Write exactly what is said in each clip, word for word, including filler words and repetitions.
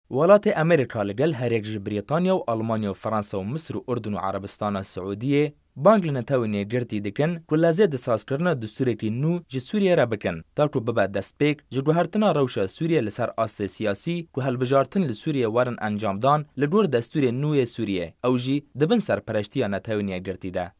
Welatê Amerîka li gel herêk ji Brîtanya û Almanya û Fransa û Misir û Urdun û Erebistana Siûdiyê bang li Netewên Yekgirtî dikin ku lezê di sazkirina destûrekî nû ji Sûriyê re bikin, ta ku bibe destpêk ji guhertina rewşa Sûriyê li ser astê siyasî ku hilbijartin li Sûriyê werin encamdan li gor destûrê nû yê Sûriyê, ew jî di bin serpereştiya Netewên Yekgirtî de.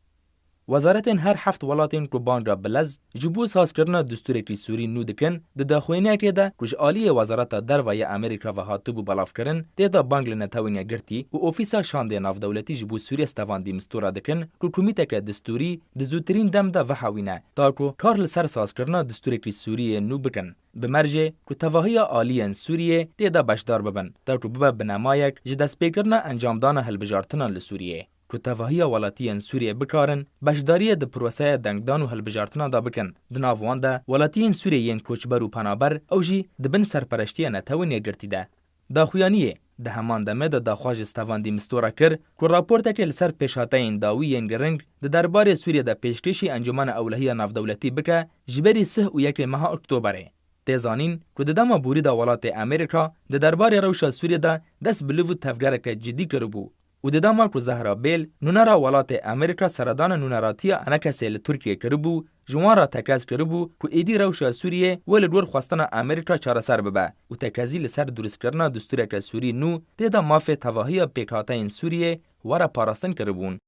Wezaretên her heft welatên ku banga bi lez ji bo sazkirina destûrekî Sûrî nû dikin, di daxuyaniyekê de ku ji aliyê Wezareta Derve ya Amerîka ve hatibû belavkirin, tê de bang li Netewên Yekgirtî û Ofîsa Şandê Navdewletî ji bo Sûriyê Stefan de Mistura dikin ku komîteke destûrî di zûtirîn dem de vehewîne, ta ku kar li ser sazkirina destûrekî Sûriyê nû bikin. Bi mercê ku tevahiya aliyên Sûriyê tê de beşdar bibin, ta ku bibe binemayek ji destpêkirina encamdana hilbijartinan li Sûriyê. Ku tevahiya welatiyên Sûriyê bikarin beşdariyê di proseya dengdan û hilbijartina de bikin. Di nav wan de welatiyên Sûriyê yên koçber û penaber, ew jî di bin serpereştiya Netewên Yekgirtî de. Daxuyaniyê di heman demê de daxwaz ji Stefan de Mistura kir ku raportekê li ser pêşhateyên dawî yên giring di derbarê Sûriyê de pêşkêşî Encûmena Ewlehiya Navdewletî bike, ji berî sih û yekê meha Oktoberê. Tê zanîn ku di dema borî de welatê Amerîka di derbarê rewşa Sûriyê de dest bi liv û tevgereke cidî kiribû û di dema ku Zehra Bêl, nûnera welatê Amerîka seredana nûneratiya ENKSê li Tirkiyê kiribû, ji wan re tekez kiribû ku êdî rewşa Sûriyê wê li gor xwestina Amerîka çareser bibe û tekezî li ser durustkirina destûreke Sûrî nû tê de mafê tevahiya pêkhateyên Sûriyê were parastin kiribûn.